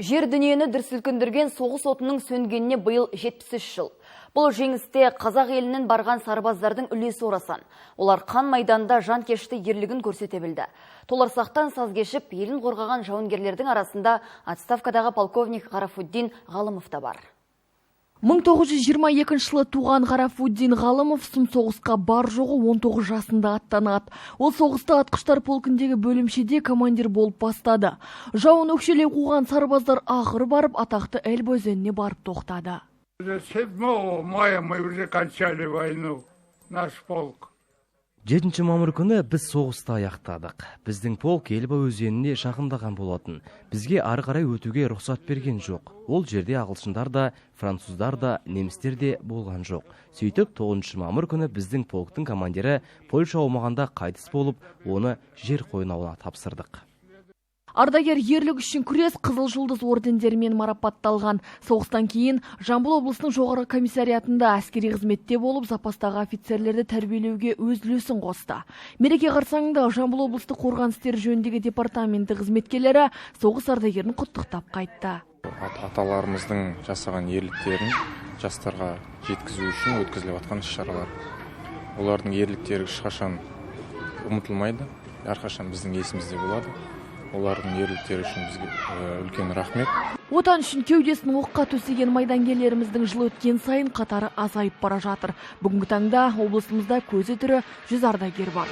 Жер дүниені дүр сілкіндірген соғыс отының сөнгеніне биыл 73 жыл. Бұл жеңісте қазақ елінен барған сарбаздардың үлесі орасан. Олар қан майданда жанкешті ерлігін көрсете білді. Толарсақтан саз кешіп, елін қорғаған жауынгерлердің арасында отставкадағы полковник Ғарафуддин Ғалымов та бар. 1922 жылы туған Ғарафуддин Ғалымов сұм соғысқа бар жоғы 19 жасында аттанады. Ол соғыста атқыштар полкіндегі бөлімшеде командир болып бастады. Жауын өкшелей қуған сарбаздар ақыры барып атақты Эльба өзеніне барып тоқтады. 7 мая мы уже кончали войну, наш полк. 7 мамыр күні біз соғысты аяқтадық. Біздің полк Эльба өзеніне жақындаған болатын. Бізге ары қарай өтуге рұқсат берген жоқ. Ол жерде ағылшындар да, француздар да, немістер де болған жоқ. Сөйтіп 9 мамыр күні біздің полктың командирі Польша аумағында қайтыс болып, оны жер қойнауына тапсырдық. Ардагер ерлік үшін күрес Қызыл Жұлдыз ордендерімен марапатталған. Соғыстан кейін Жамбыл облысының жоғарғы комиссариатында әскери қызметте болып, запастағы офицерлерді тәрбиелеуге өз үлесін қосты. Мереке қарсаңында Жамбыл облыстық қорғаныс істері жөніндегі департаменті қызметкерлері соғыс ардагерін құттықтап қайтты. Аталарымыздың жасаған ерліктерін жастарға жеткізу үшін өткізіліп жатқан іс-шаралар. Олардың ерліктері ешқашан ұмытылмайды, әрқашан біздің есімізде болады. Олардың ерліктері үшін бізге үлкен рахмет. Отан үшін кеудесін оққа төсеген майдангерлеріміздің жыл өткен сайын қатары азайып бара жатыр. Бүгінгі таңда облысымызда көзі тірі 100 ардагер бар.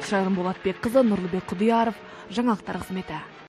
Шайрым Болатбекқызы, Нұрлыбек Құдияров, жаңалықтар қызметі.